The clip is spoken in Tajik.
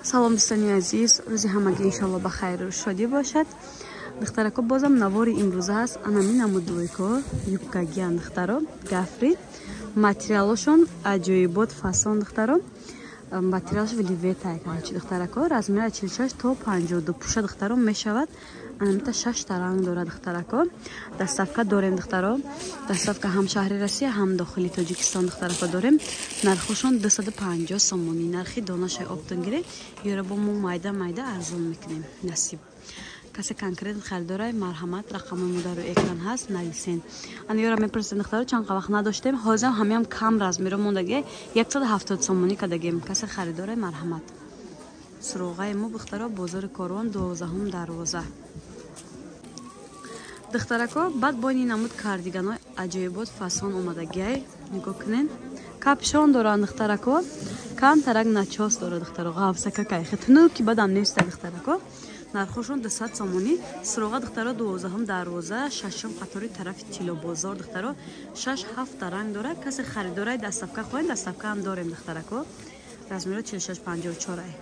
Салом, дӯстони азиз, рӯзи ҳамагӣ иншоалло ба хайру шодӣ бошад. Духтарако, бозам навори имрӯза ҳаст. Анами намуд двойко юбкагиян, духтаро, гафри, материалошон аҷоибот, фасон, духтаро, материалш вельветай, короче, духтарако, размера 46 то 52 пуша, духтаро, мешавад. Анамита шашта ранг дорад, духтарако. Доставка дорем, духтаро, доставка ҳам шаҳри Россия, ҳам дохили Тоҷикистон, духтарако, дорем. Нархошон 250 сомонӣ, нархи донашай оптом гире, ёра бо мо майда майда арзон мекунем, насиб. Касе конкретно харидорай, марҳамат, рақамои мо дар рӯи экран ҳаст, нависен. Ана ёра мепурсед, духтаро, чанд вақт надоштем, ҳозирам ҳамеам кам размеро мондагӣ, 170 сомонӣ кардагем. Касе харидорай, марҳамат. Суроғаи мо, духтаро, бозори Корвон, 12-ум дарвоза. Духтарако, баъд бо ини намуд кардиганои аҷоибот, фасон омадагиай, нигоҳ кунен, капюшон доранд, духтарако, камтарак начёс дорад, духтаро, ғафсакакай хитунуки бадам неста, духтарако, нархошон 200 сомонӣ. Суроға, духтаро, 12-ум дарвоза, шашум қатори, тарафи тиллобозор, духтаро. Шаш ҳафта ранг дорад. Касе харидорай, доставка хоҳем, доставка ҳам дорем, духтарако. Размеро 46 54 ай.